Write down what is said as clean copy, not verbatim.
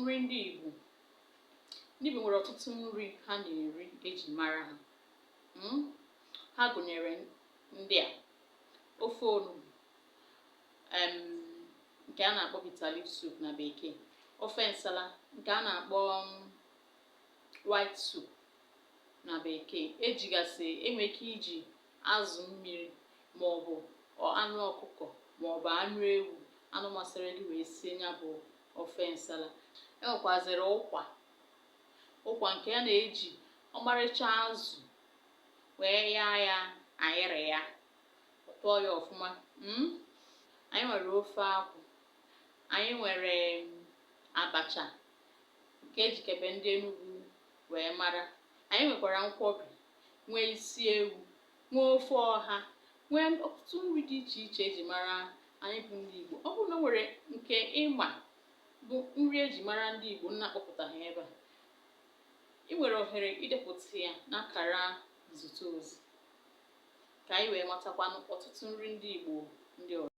Nri ndị Igbo. Ndị Igbo nwere ọtụtụ nri ha na-eri eji mara ha. Ha gụnyere ndị a: ofe onugbu, nke a na-akpọ bitter leaf soup na bekee, ofe nsala nke a na-akpọ white soup na bekee, ejigasị enwe ike iji azụ mmiri maọbụ anụ ọkụkọ maọbụ anụ ewu, anụ masịrị gị, wee sie ya bụ ofe nsala. Enwekwazịrị ụkwa, ụkwa nke a na-eji ọmarịcha azụ wee yaa ya ayịrị ya, tụọ ya ọfụma. Anyị nwere ofe akwụ, anyị nwere abacha nke ejikebe ndị Enugu wee mara, anyị nwekwara nkwobi, nwee isi ewu, nwee ofe ọha, nwee ọtụtụ nri dị iche iche eji mara anyị bụ ndị Igbo. Ọ bụrụ na o nwere nke ịma bụ nri eji mara ndị Igbo nna akpọpụtaghị ebe a, ị nwere ohere idepụta ya n'akara nzute ozi ka anyị wee matakwanụ ọtụtụ nri ndị Igbo ndị ọzọ.